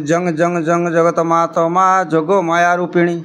ଜଂ ଜଂ ଜଂ ଜଗତ ମାତ ମା ଯୋଗ ମାୟା ରୂପିଣୀ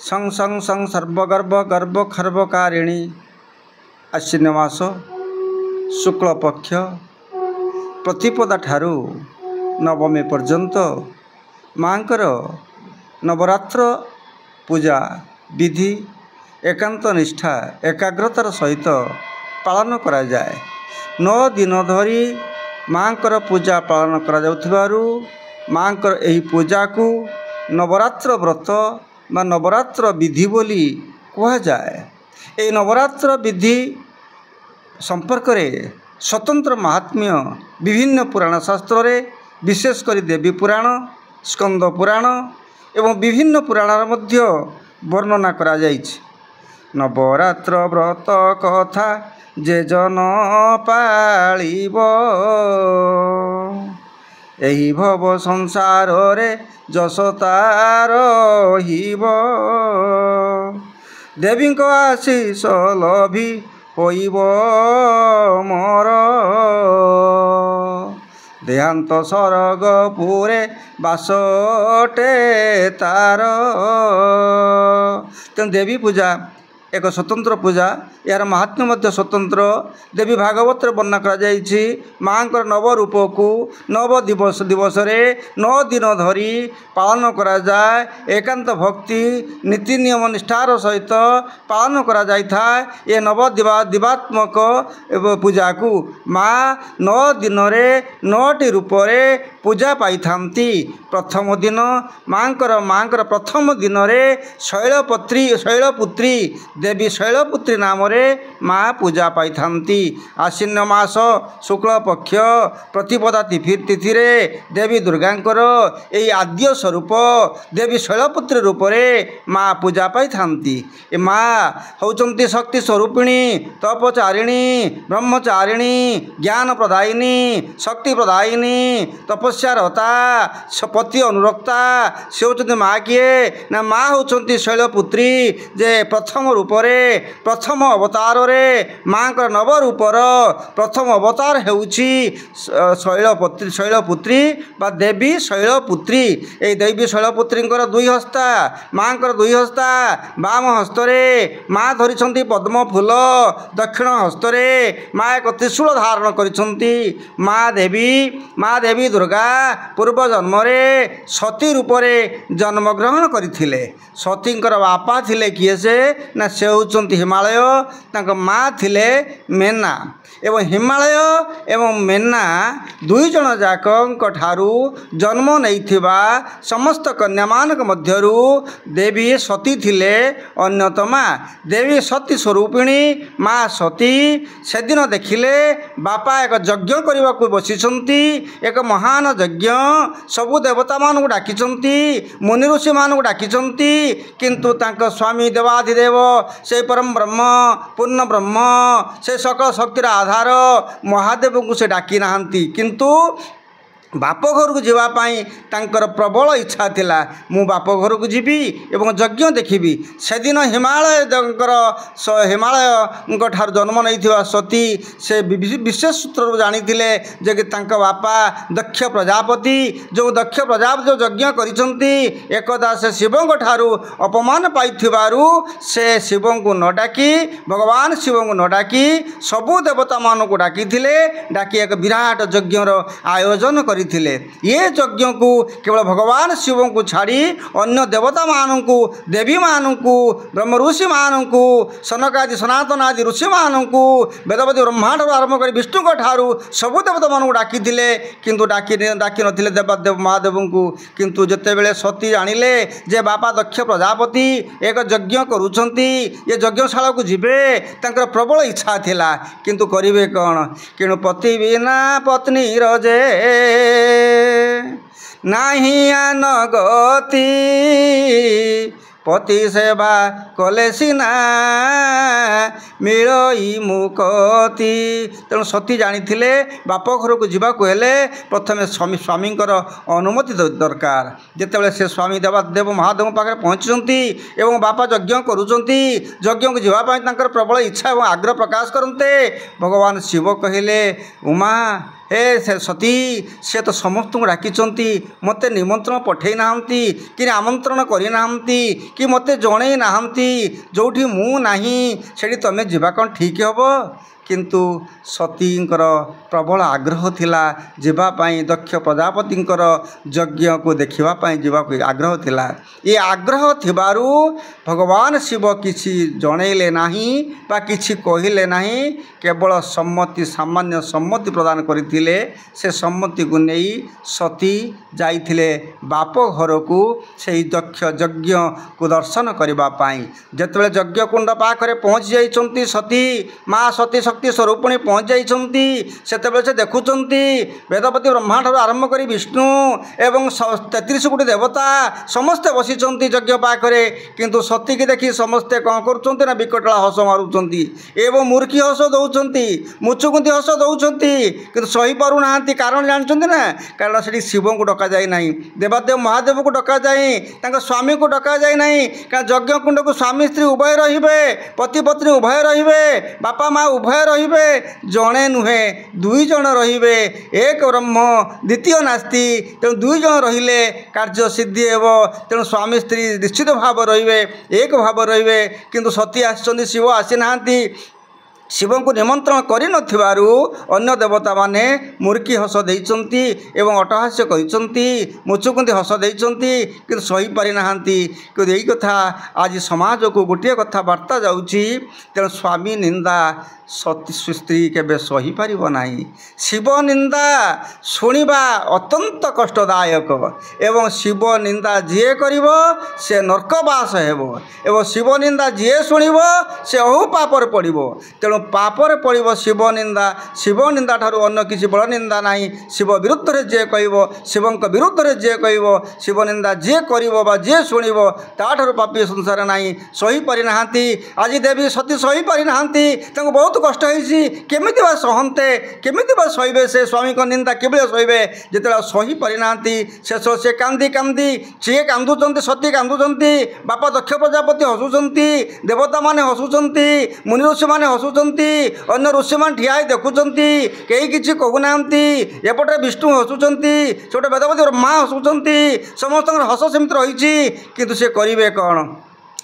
ସଂ ସଂ ସଂ ସର୍ବଗର୍ଭ ଗର୍ଭ ଖର୍ବକାରିଣୀ। ଆଶ୍ୱିନ ମାସ ଶୁକ୍ଳ ପକ୍ଷ ପ୍ରତିପଦା ଠାରୁ ନବମୀ ପର୍ଯ୍ୟନ୍ତ ମାଙ୍କର ନବରାତ୍ର ପୂଜା ବିଧି ଏକାନ୍ତ ନିଷ୍ଠା ଏକାଗ୍ରତାର ସହିତ ପାଳନ କରାଯାଏ। 9 ଦିନ ଧରି ମାଙ୍କର ପୂଜା ପାଳନ କରାଯାଉଥିବାରୁ ମାଙ୍କର ଏହି ପୂଜାକୁ ନବରାତ୍ର ବ୍ରତ ବା ନବରାତ୍ର ବିଧି ବୋଲି କୁହାଯାଏ। ଏହି ନବରାତ୍ର ବିଧି ସମ୍ପର୍କରେ ସ୍ୱତନ୍ତ୍ର ମାହାତ୍ମ୍ୟ ବିଭିନ୍ନ ପୁରାଣ ଶାସ୍ତ୍ରରେ, ବିଶେଷ କରି ଦେବୀ ପୁରାଣ, ସ୍କନ୍ଦ ପୁରାଣ ଏବଂ ବିଭିନ୍ନ ପୁରାଣରେ ମଧ୍ୟ ବର୍ଣ୍ଣନା କରାଯାଇଛି। ନବରାତ୍ର ବ୍ରତ କଥା ଯେ ଜନ ପାଳିବ, ଏହି ଭବ ସଂସାରରେ ଯଶ ତାର ରହିବ। ଦେବୀଙ୍କ ଆଶିଷ ଲଭି ହୋଇବ ମୋର, ଦେହାନ୍ତ ସରଗପୁରେ ବାସଟେ ତାର। ତେଣୁ ଦେବୀ ପୂଜା ଏକ ସ୍ୱତନ୍ତ୍ର ପୂଜା, ଏହାର ମାହାତ୍ମ୍ୟ ମଧ୍ୟ ସ୍ୱତନ୍ତ୍ର। ଦେବୀ ଭାଗବତରେ ବର୍ଣ୍ଣନା କରାଯାଇଛି ମାଆଙ୍କର ନବ ରୂପକୁ ନବ ଦିବସ ଦିବସରେ 9 ଦିନ ଧରି ପାଳନ କରାଯାଏ। ଏକାନ୍ତ ଭକ୍ତି ନୀତି ନିୟମ ନିଷ୍ଠାର ସହିତ ପାଳନ କରାଯାଇଥାଏ ଏ ନବ ଦିବାତ୍ମକ ପୂଜାକୁ। ମା 9 ଦିନରେ 9ଟି ରୂପରେ ପୂଜା ପାଇଥାନ୍ତି। ପ୍ରଥମ ଦିନ ମାଙ୍କର ପ୍ରଥମ ଦିନରେ ଶୈଳପତ୍ରୀ ଶୈଳପୁତ୍ରୀ ଦେବୀ ଶୈଳପୁତ୍ରୀ ନାମରେ ମା ପୂଜା ପାଇଥାନ୍ତି। ଆଶ୍ୱିନ ମାସ ଶୁକ୍ଳ ପକ୍ଷ ପ୍ରତିପଦା ତିଥିରେ ଦେବୀ ଦୁର୍ଗାଙ୍କର ଏହି ଆଦ୍ୟ ସ୍ୱରୂପ ଦେବୀ ଶୈଳପୁତ୍ରୀ ରୂପରେ ମା ପୂଜା ପାଇଥାନ୍ତି। ଏ ମା ହେଉଛନ୍ତି ଶକ୍ତି ସ୍ୱରୂପିଣୀ, ତପଚାରିଣୀ, ବ୍ରହ୍ମଚାରିଣୀ, ଜ୍ଞାନ ପ୍ରଦାୟିନୀ, ଶକ୍ତି ପ୍ରଦାୟିନୀ, ତପସ୍ୟାରତା, ପତି ଅନୁରକ୍ତା। ସେ ହେଉଛନ୍ତି ମା କିଏ ନା ମା ହେଉଛନ୍ତି ଶୈଳପୁତ୍ରୀ, ଯେ ପ୍ରଥମ ରୂପରେ ପ୍ରଥମ ଅବତାରରେ ମାଙ୍କର ନବ ରୂପର ପ୍ରଥମ ଅବତାର ହେଉଛି ଶୈଳପୁତ୍ରୀ, ଶୈଳପୁତ୍ରୀ ବା ଦେବୀ ଶୈଳପୁତ୍ରୀ। ଏଇ ଦେବୀ ଶୈଳପୁତ୍ରୀଙ୍କର ଦୁଇ ହସ୍ତା, ମାଙ୍କର ଦୁଇ ହସ୍ତା, ବାମ ହସ୍ତରେ ମା ଧରିଛନ୍ତି ପଦ୍ମ ଫୁଲ, ଦକ୍ଷିଣ ହସ୍ତରେ ମା ଏକ ତ୍ରିଶୂଳ ଧାରଣ କରିଛନ୍ତି। ମା ଦେବୀ ଦୁର୍ଗା ପୂର୍ବ ଜନ୍ମରେ ସତୀ ରୂପରେ ଜନ୍ମଗ୍ରହଣ କରିଥିଲେ। ସତୀଙ୍କର ବାପା ଥିଲେ କିଏ ସେ ନା ସେ ହେଉଛନ୍ତି ହିମାଳୟ, ତାଙ୍କ ମା ଥିଲେ ମେନା। ଏବଂ ହିମାଳୟ ଏବଂ ମେନା ଦୁଇ ଜଣ ଯାକଙ୍କ ଠାରୁ ଜନ୍ମ ନେଇଥିବା ସମସ୍ତ କନ୍ୟାମାନଙ୍କ ମଧ୍ୟରୁ ଦେବୀ ସତୀ ଥିଲେ ଅନ୍ୟତମା। ଦେବୀ ସତୀ ସ୍ୱରୂପିଣୀ ମା ସତୀ ସେଦିନ ଦେଖିଲେ ବାପା ଏକ ଯଜ୍ଞ କରିବାକୁ ବସିଛନ୍ତି, ଏକ ମହାନ ଯଜ୍ଞ, ସବୁ ଦେବତାମାନଙ୍କୁ ଡାକିଛନ୍ତି, ମୁନି ଋଷିମାନଙ୍କୁ ଡାକିଛନ୍ତି, କିନ୍ତୁ ତାଙ୍କ ସ୍ୱାମୀ ଦେବାଧିଦେବ ସେ ପରମ ବ୍ରହ୍ମ, ପୂର୍ଣ୍ଣ ବ୍ରହ୍ମ, ସେ ସକଳ ଶକ୍ତିର ଆଧାର ମହାଦେବଙ୍କୁ ସେ ଡାକି ନାହାନ୍ତି। କିନ୍ତୁ ବାପ ଘରକୁ ଯିବା ପାଇଁ ତାଙ୍କର ପ୍ରବଳ ଇଚ୍ଛା ଥିଲା, ମୁଁ ବାପ ଘରକୁ ଯିବି ଏବଂ ଯଜ୍ଞ ଦେଖିବି। ସେଦିନ ହିମାଳୟଙ୍କର ହିମାଳୟଙ୍କ ଠାରୁ ଜନ୍ମ ନେଇଥିବା ସତୀ ସେ ବିଶେଷ ସୂତ୍ରରୁ ଜାଣିଥିଲେ ଯେ କି ତାଙ୍କ ବାପା ଦକ୍ଷ ପ୍ରଜାପତି, ଯେଉଁ ଦକ୍ଷ ପ୍ରଜାପତି ଯେଉଁ ଯଜ୍ଞ କରିଛନ୍ତି, ଏକଦା ସେ ଶିବଙ୍କ ଠାରୁ ଅପମାନ ପାଇଥିବାରୁ ସେ ଶିବଙ୍କୁ ନ ଡାକି, ଭଗବାନ ଶିବଙ୍କୁ ନ ଡାକି ସବୁ ଦେବତାମାନଙ୍କୁ ଡାକିଥିଲେ। ଡାକି ଏକ ବିରାଟ ଯଜ୍ଞର ଆୟୋଜନ କରି ଥିଲେ। ଏ ଯଜ୍ଞକୁ କେବଳ ଭଗବାନ ଶିବଙ୍କୁ ଛାଡ଼ି ଅନ୍ୟ ଦେବତାମାନଙ୍କୁ, ଦେବୀମାନଙ୍କୁ, ବ୍ରହ୍ମ ଋଷିମାନଙ୍କୁ, ସନକାଦି ସନାତନ ଆଦି ଋଷିମାନଙ୍କୁ, ବେଦବତୀ ବ୍ରହ୍ମାଣ୍ଡରୁ ଆରମ୍ଭ କରି ବିଷ୍ଣୁଙ୍କ ଠାରୁ ସବୁ ଦେବତାମାନଙ୍କୁ ଡାକିଥିଲେ, କିନ୍ତୁ ଡାକି ନଥିଲେ ଦେବାଦେବ ମହାଦେବଙ୍କୁ। କିନ୍ତୁ ଯେତେବେଳେ ସତୀ ଜାଣିଲେ ଯେ ବାପା ଦକ୍ଷ ପ୍ରଜାପତି ଏକ ଯଜ୍ଞ କରୁଛନ୍ତି, ଏ ଯଜ୍ଞଶାଳାକୁ ଯିବେ, ତାଙ୍କର ପ୍ରବଳ ଇଚ୍ଛା ଥିଲା, କିନ୍ତୁ କରିବେ କ'ଣ? କେଣୁ ପତି ବିନା ପତ୍ନୀର ଯେ ନାହିଁ ଆନ ଗତି, ପତି ସେବା କଲେ ସିନା ମିଳଇ ମୁକତି। ତେଣୁ ସତୀ ଜାଣିଥିଲେ ବାପ ଘରକୁ ଯିବାକୁ ହେଲେ ପ୍ରଥମେ ସ୍ୱାମୀଙ୍କର ଅନୁମତି ଦରକାର। ଯେତେବେଳେ ସେ ସ୍ୱାମୀ ଦେବ ମହାଦେବଙ୍କ ପାଖରେ ପହଞ୍ଚିଛନ୍ତି ଏବଂ ବାପା ଯଜ୍ଞ କରୁଛନ୍ତି, ଯଜ୍ଞକୁ ଯିବା ପାଇଁ ତାଙ୍କର ପ୍ରବଳ ଇଚ୍ଛା ଏବଂ ଆଗ୍ରହ ପ୍ରକାଶ କରନ୍ତେ, ଭଗବାନ ଶିବ କହିଲେ, ଉମା, ହେ ସେ ସତୀ, ସେ ତ ସମସ୍ତଙ୍କୁ ଡାକିଛନ୍ତି, ମୋତେ ନିମନ୍ତ୍ରଣ ପଠାଇ ନାହାନ୍ତି କି ଆମନ୍ତ୍ରଣ କରିନାହାନ୍ତି କି ମୋତେ ଜଣେଇ ନାହାନ୍ତି। ଯେଉଁଠି ମୁଁ ନାହିଁ ସେଠି ତୁମେ ଯିବା କ'ଣ ଠିକ୍ ହେବ? କିନ୍ତୁ ସତୀଙ୍କର ପ୍ରବଳ ଆଗ୍ରହ ଥିଲା ଯିବା ପାଇଁ, ଦକ୍ଷ ପ୍ରଜାପତିଙ୍କର ଯଜ୍ଞକୁ ଦେଖିବା ପାଇଁ ଯିବାକୁ ଆଗ୍ରହ ଥିଲା। ଏ ଆଗ୍ରହ ଥିବାରୁ ଭଗବାନ ଶିବ କିଛି ଜଣେଇଲେ ନାହିଁ ବା କିଛି କହିଲେ ନାହିଁ, କେବଳ ସମ୍ମତି, ସାମାନ୍ୟ ସମ୍ମତି ପ୍ରଦାନ କରିଥିଲେ। ସେ ସମ୍ମତିକୁ ନେଇ ସତୀ ଯାଇଥିଲେ ବାପ ଘରକୁ ସେଇ ଦକ୍ଷ ଯଜ୍ଞକୁ ଦର୍ଶନ କରିବା ପାଇଁ। ଯେତେବେଳେ ଯଜ୍ଞକୁଣ୍ଡ ପାଖରେ ପହଞ୍ଚି ଯାଇଛନ୍ତି ସତୀ, ମା ସତୀ ଶକ୍ତି ସ୍ୱରୂପଣୀ ପହଞ୍ଚି ଯାଇଛନ୍ତି, ସେତେବେଳେ ସେ ଦେଖୁଛନ୍ତି ବେଦପତି ବ୍ରହ୍ମାଠାରୁ ଆରମ୍ଭ କରି ବିଷ୍ଣୁ ଏବଂ 33 କୋଟି ଦେବତା ସମସ୍ତେ ବସିଛନ୍ତି ଯଜ୍ଞ ପାଖରେ। କିନ୍ତୁ ସତୀକି ଦେଖି ସମସ୍ତେ କ'ଣ କରୁଛନ୍ତି ନା ବିକଟଳା ହସ ମାରୁଛନ୍ତି ଏବଂ ମୁର୍କି ହସ ଦେଉଛନ୍ତି, ମୁଚୁକୁନ୍ଦି ହସ ଦେଉଛନ୍ତି, କିନ୍ତୁ ସହିପାରୁନାହାନ୍ତି। କାରଣ ଜାଣିଛନ୍ତି ନା? କାରଣ ସେଠି ଶିବଙ୍କୁ ଡକାଯାଇ ନାହିଁ, ଦେବାଦେବ ମହାଦେବଙ୍କୁ ଡକାଯାଇ, ତାଙ୍କ ସ୍ୱାମୀଙ୍କୁ ଡକାଯାଇ ନାହିଁ। କାରଣ ଯଜ୍ଞକୁଣ୍ଡକୁ ସ୍ୱାମୀ ସ୍ତ୍ରୀ ଉଭୟ ରହିବେ, ପତି ପତ୍ନୀ ଉଭୟ ରହିବେ, ବାପା ମା ଉଭୟ ରହିବେ, ଜଣେ ନୁହେଁ ଦୁଇ ଜଣ ରହିବେ। ଏକ ବ୍ରହ୍ମ ଦ୍ୱିତୀୟ ନାସ୍ତି। ତେଣୁ ଦୁଇ ଜଣ ରହିଲେ କାର୍ଯ୍ୟ ସିଦ୍ଧି ହେବ। ତେଣୁ ସ୍ୱାମୀ ସ୍ତ୍ରୀ ନିଶ୍ଚିତ ଭାବ ରହିବେ, ଏକ ଭାବ ରହିବେ। କିନ୍ତୁ ସତୀ ଆସିଛନ୍ତି, ଶିବ ଆସିନାହାନ୍ତି। ଶିବଙ୍କୁ ନିମନ୍ତ୍ରଣ କରିନଥିବାରୁ ଅନ୍ୟ ଦେବତାମାନେ ମୁର୍କି ହସ ଦେଇଛନ୍ତି ଏବଂ ଅଟହାସ୍ୟ କରିଛନ୍ତି, ମୁଚୁକୁନ୍ଦି ହସ ଦେଇଛନ୍ତି, କିନ୍ତୁ ସହିପାରିନାହାନ୍ତି। କିନ୍ତୁ ଏଇ କଥା ଆଜି ସମାଜକୁ ଗୋଟିଏ କଥା ବାର୍ତ୍ତା ଯାଉଛି। ତେଣୁ ସ୍ୱାମୀ ନିନ୍ଦା ସତୀ ସ୍ତ୍ରୀ କେବେ ସହିପାରିବ ନାହିଁ। ଶିବ ନିନ୍ଦା ଶୁଣିବା ଅତ୍ୟନ୍ତ କଷ୍ଟଦାୟକ ଏବଂ ଶିବ ନିନ୍ଦା ଯିଏ କରିବ ସେ ନର୍କବାସ ହେବ ଏବଂ ଶିବ ନିନ୍ଦା ଯିଏ ଶୁଣିବ ସେ ଅହୁ ପାପରେ ପଡ଼ିବ। ତେଣୁ ପାପରେ ପଡ଼ିବ ଶିବ ନିନ୍ଦା। ଶିବ ନିନ୍ଦା ଠାରୁ ଅନ୍ୟ କିଛି ବଡ଼ ନିନ୍ଦା ନାହିଁ। ଶିବ ବିରୁଦ୍ଧରେ ଯିଏ କହିବ, ଶିବଙ୍କ ବିରୁଦ୍ଧରେ ଯିଏ କହିବ, ଶିବ ନିନ୍ଦା ଯିଏ କରିବ ବା ଯିଏ ଶୁଣିବ, ତାଠାରୁ ପାପି ସଂସାର ନାହିଁ। ସହିପାରିନାହାନ୍ତି ଆଜି ଦେବୀ ସତୀ, ସହିପାରିନାହାନ୍ତି। ତାଙ୍କୁ ବହୁତ କଷ୍ଟ ହେଇଛି। କେମିତି ବା ସହନ୍ତେ, କେମିତି ବା ସହିବେ ସେ ସ୍ୱାମୀଙ୍କ ନିନ୍ଦା, କିଭଳି ସହିବେ? ଯେତେବେଳେ ଆଉ ସହିପାରିନାହାନ୍ତି, ଶେଷ ସେ କାନ୍ଦି କାନ୍ଦି, ସିଏ କାନ୍ଦୁଛନ୍ତି, ସତୀ କାନ୍ଦୁଛନ୍ତି, ବାପା ଦକ୍ଷ ପ୍ରଜାପତି ହସୁଛନ୍ତି, ଦେବତାମାନେ ହସୁଛନ୍ତି, ମୁନି ଋଷିମାନେ ହସୁଛନ୍ତି, ଅନ୍ୟ ଋଷିମାନେ ଠିଆ ହେଇ ଦେଖୁଛନ୍ତି, କେହି କିଛି କହୁନାହାନ୍ତି। ଏପଟେ ବିଷ୍ଣୁ ହସୁଛନ୍ତି, ସେପଟେ ବେଦବତୀ ବ୍ରହ୍ମା ହସୁଛନ୍ତି, ସମସ୍ତଙ୍କର ହସ ସେମିତି ରହିଛି। କିନ୍ତୁ ସେ କରିବେ କ'ଣ?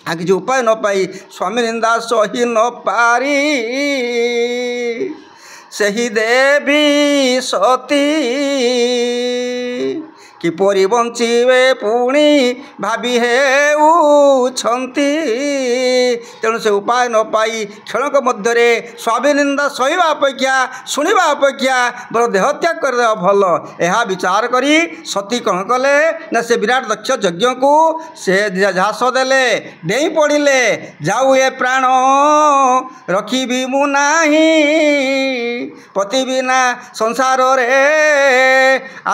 ଆଉ କିଛି ଉପାୟ ନ ପାଇ ସ୍ୱାମୀ ନିନ୍ଦା ସହି ନ ପାରି ସେହି ଦେବୀ ସତୀ କିପରି ବଞ୍ଚିବେ ପୁଣି ଭାବି ହେଉଛନ୍ତି। ତେଣୁ ସେ ଉପାୟ ନ ପାଇ କ୍ଷଣକ ମଧ୍ୟରେ ସ୍ୱାମୀ ନିନ୍ଦା ସହିବା ଅପେକ୍ଷା, ଶୁଣିବା ଅପେକ୍ଷା ବର ଦେହତ୍ୟାଗ କରିଦେବା ଭଲ, ଏହା ବିଚାର କରି ସତୀ କ'ଣ କଲେ ନା ସେ ବିରାଟ ଦକ୍ଷ ଯଜ୍ଞକୁ ସେ ଝାସ ଦେଲେ, ଡେଇଁ ପଡ଼ିଲେ। ଯାଉ ଏ ପ୍ରାଣ ରଖିବି ମୁଁ ନାହିଁ, ପତି ବିନା ସଂସାରରେ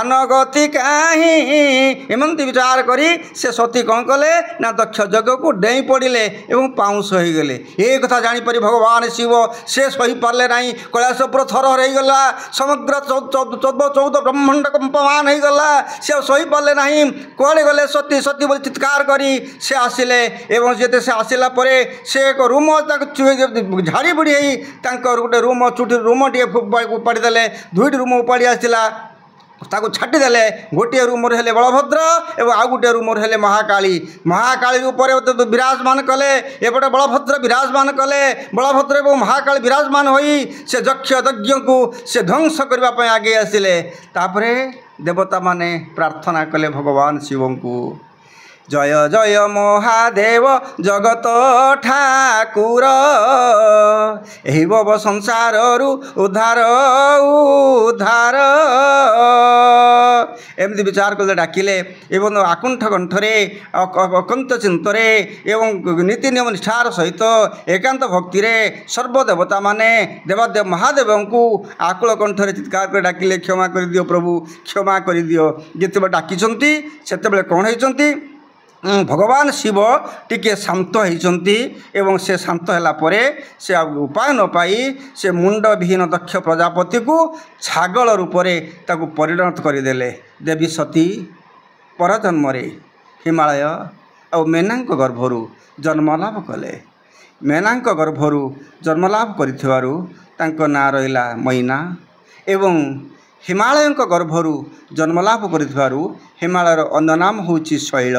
ଆନଗତି କାହିଁ, ଏମିତି ବିଚାର କରି ସେ ସତୀ କ'ଣ କଲେ ନା ଦକ୍ଷ ଯଜ୍ଞକୁ ଡେଇଁ ପଡ଼ିଲେ ଏବଂ ପାଉଁଶ ହୋଇଗଲେ। ଏ କଥା ଜାଣିପାରି ଭଗବାନ ଶିବ ସେ ସହିପାରିଲେ ନାହିଁ। କୈଳାସ ପୁର ଥରହର ହେଇଗଲା, ସମଗ୍ର 14 ବ୍ରହ୍ମାଣ୍ଡ କମ୍ପମାନ ହେଇଗଲା। ସେ ଆଉ ସହିପାରିଲେ ନାହିଁ। କୁଆଡ଼େ ଗଲେ ସତୀ, ସତୀ ବୋଲି ଚିତ୍କାର କରି ସେ ଆସିଲେ ଏବଂ ଯେତେ ସେ ଆସିଲା ପରେ ସେ ଏକ ରୁମ ତାକୁ ଝାଡ଼ି ବୁଡ଼ି ହେଇ ତାଙ୍କର ଗୋଟେ ରୁମ, ଚୁଟି ରୁମ ଟିକେ ଉପାଡ଼ି ଦେଲେ। ଦୁଇଟି ରୁମ ଉପାଡ଼ି ଆସିଲା, ତାକୁ ଛାଟିଦେଲେ। ଗୋଟିଏ ରୁମରେ ହେଲେ ବଳଭଦ୍ର ଏବଂ ଆଉ ଗୋଟିଏ ରୁମରେ ହେଲେ ମହାକାଳୀ। ମହାକାଳୀ ରୂପରେ ବିରାଜମାନ କଲେ, ଏପଟେ ବଳଭଦ୍ର ବିରାଜମାନ କଲେ। ବଳଭଦ୍ର ଏବଂ ମହାକାଳୀ ବିରାଜମାନ ହୋଇ ସେ ଯକ୍ଷ ଯଜ୍ଞକୁ ସେ ଧ୍ୱଂସ କରିବା ପାଇଁ ଆଗେଇ ଆସିଲେ। ତାପରେ ଦେବତାମାନେ ପ୍ରାର୍ଥନା କଲେ ଭଗବାନ ଶିବଙ୍କୁ, ଜୟ ଜୟ ମହାଦେବ ଜଗତ ଠାକୁର, ଏହି ଭବ ସଂସାରରୁ ଉଦ୍ଧାର ଉଦ୍ଧାର। ଏମିତି ବିଚାର କଲେ, ଡାକିଲେ ଏବଂ ଆକୁଣ୍ଠ କଣ୍ଠରେ, ଅକଣ୍ଠ ଚିନ୍ତରେ ଏବଂ ନୀତି ନିୟମ ନିଷ୍ଠାର ସହିତ ଏକାନ୍ତ ଭକ୍ତିରେ ସର୍ବଦେବତାମାନେ ଦେବାଦେବ ମହାଦେବଙ୍କୁ ଆକୁଳ କଣ୍ଠରେ ଚିତ୍କାର କରି ଡାକିଲେ, କ୍ଷମା କରିଦିଅ ପ୍ରଭୁ, କ୍ଷମା କରିଦିଅ। ଯେତେବେଳେ ଡାକିଛନ୍ତି ସେତେବେଳେ କ'ଣ ହେଇଛନ୍ତି ଭଗବାନ ଶିବ ଟିକିଏ ଶାନ୍ତ ହେଇଛନ୍ତି ଏବଂ ସେ ଶାନ୍ତ ହେଲା ପରେ ସେ ଆଉ ଉପାୟ ନ ପାଇ ସେ ମୁଣ୍ଡବିହୀନ ଦକ୍ଷ ପ୍ରଜାପତିକୁ ଛାଗଳ ରୂପରେ ତାକୁ ପରିଣତ କରିଦେଲେ। ଦେବୀ ସତୀ ପରଜନ୍ମରେ ହିମାଳୟ ଆଉ ମେନାଙ୍କ ଗର୍ଭରୁ ଜନ୍ମଲାଭ କଲେ। ମେନାଙ୍କ ଗର୍ଭରୁ ଜନ୍ମଲାଭ କରିଥିବାରୁ ତାଙ୍କ ନାଁ ରହିଲା ମୈନା, ଏବଂ ହିମାଳୟଙ୍କ ଗର୍ଭରୁ ଜନ୍ମଲାଭ କରିଥିବାରୁ ହିମାଳୟର ଅନ୍ୟ ନାମ ହେଉଛି ଶୈଳ,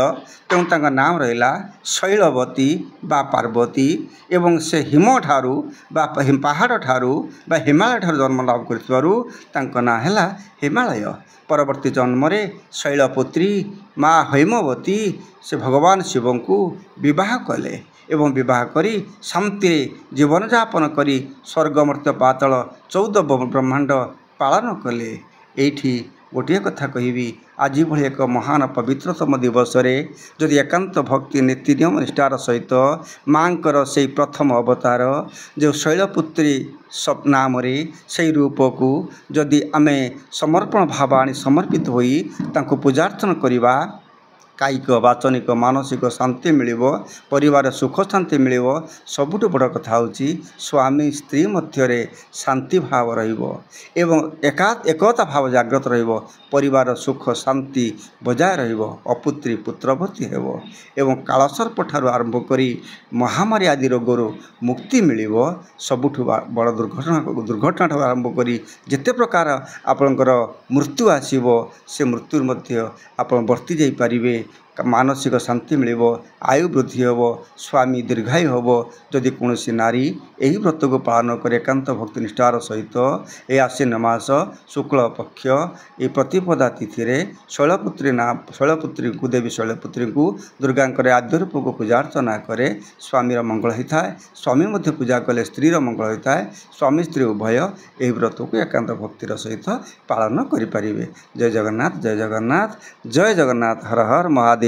ତେଣୁ ତାଙ୍କ ନାମ ରହିଲା ଶୈଳବତୀ ବା ପାର୍ବତୀ। ଏବଂ ସେ ହିମଠାରୁ ବା ପାହାଡ଼ ଠାରୁ ବା ହିମାଳୟ ଠାରୁ ଜନ୍ମଲାଭ କରିଥିବାରୁ ତାଙ୍କ ନାଁ ହେଲା ହିମାଳୟ। ପରବର୍ତ୍ତୀ ଜନ୍ମରେ ଶୈଳପୁତ୍ରୀ ମା হৈମବତୀ ସେ ଭଗବାନ ଶିବଙ୍କୁ ବିବାହ କଲେ ଏବଂ ବିବାହ କରି ଶାନ୍ତିରେ ଜୀବନଯାପନ କରି ସ୍ୱର୍ଗ, ମର୍ତ୍ତ୍ୟ, ପାତାଳ 14 ବ୍ରହ୍ମାଣ୍ଡ ପାଳନ କଲେ। ଏଇଠି ଗୋଟିଏ କଥା କହିବି, ଆଜି ଭଳି ଏକ ମହାନ ପବିତ୍ରତମ ଦିବସରେ ଯଦି ଏକାନ୍ତ ଭକ୍ତି, ନୀତି ନିୟମ ନିଷ୍ଠାର ସହିତ ମାଆଙ୍କର ସେଇ ପ୍ରଥମ ଅବତାର ଯେଉଁ ଶୈଳପୁତ୍ରୀ ନାମରେ ସେଇ ରୂପକୁ ଯଦି ଆମେ ସମର୍ପଣ ଭାବ ଆଣି ସମର୍ପିତ ହୋଇ ତାଙ୍କୁ ପୂଜାର୍ଚ୍ଚନା କରିବା, କାୟିକ, ବାଚନିକ, ମାନସିକ ଶାନ୍ତି ମିଳିବ, ପରିବାର ସୁଖ ଶାନ୍ତି ମିଳିବ। ସବୁଠୁ ବଡ଼ କଥା ହେଉଛି ସ୍ୱାମୀ ସ୍ତ୍ରୀ ମଧ୍ୟରେ ଶାନ୍ତି ଭାବ ରହିବ ଏବଂ ଏକତା ଭାବ ଜାଗ୍ରତ ରହିବ, ପରିବାର ସୁଖ ଶାନ୍ତି ବଜାୟ ରହିବ, ଅପୁତ୍ରୀ ପୁତ୍ରବତୀ ହେବ ଏବଂ କାଳସର୍ପ ଠାରୁ ଆରମ୍ଭ କରି ମହାମାରୀ ଆଦି ରୋଗରୁ ମୁକ୍ତି ମିଳିବ। ସବୁଠୁ ବଡ଼ ଦୁର୍ଘଟଣା ଠାରୁ ଆରମ୍ଭ କରି ଯେତେ ପ୍ରକାର ଆପଣଙ୍କର ମୃତ୍ୟୁ ଆସିବ, ସେ ମୃତ୍ୟୁରୁ ମଧ୍ୟ ଆପଣ ବର୍ତ୍ତି ଯାଇପାରିବେ। ମାନସିକ ଶାନ୍ତି ମିଳିବ, ଆୟୁ ବୃଦ୍ଧି ହେବ, ସ୍ୱାମୀ ଦୀର୍ଘାୟୁ ହେବ, ଯଦି କୌଣସି ନାରୀ ଏହି ବ୍ରତକୁ ପାଳନ କରି ଏକାନ୍ତ ଭକ୍ତି ନିଷ୍ଠାର ସହିତ ଏ ଆଶ୍ୱିନ ମାସ ଶୁକ୍ଳ ପକ୍ଷ ଏ ପ୍ରତିପଦା ତିଥିରେ ଶୈଳପୁତ୍ରୀ ନା ଶୈଳପୁତ୍ରୀଙ୍କୁ, ଦେବୀ ଶୈଳପୁତ୍ରୀଙ୍କୁ, ଦୁର୍ଗାଙ୍କର ଆଦ୍ୟ ରୂପକୁ ପୂଜା ଅର୍ଚ୍ଚନା କରେ, ସ୍ୱାମୀର ମଙ୍ଗଳ ହୋଇଥାଏ। ସ୍ୱାମୀ ମଧ୍ୟ ପୂଜା କଲେ ସ୍ତ୍ରୀର ମଙ୍ଗଳ ହୋଇଥାଏ। ସ୍ୱାମୀ ସ୍ତ୍ରୀ ଉଭୟ ଏହି ବ୍ରତକୁ ଏକାନ୍ତ ଭକ୍ତିର ସହିତ ପାଳନ କରିପାରିବେ। ଜୟ ଜଗନ୍ନାଥ, ଜୟ ଜଗନ୍ନାଥ, ଜୟ ଜଗନ୍ନାଥ। ହର ହର ମହାଦେବ।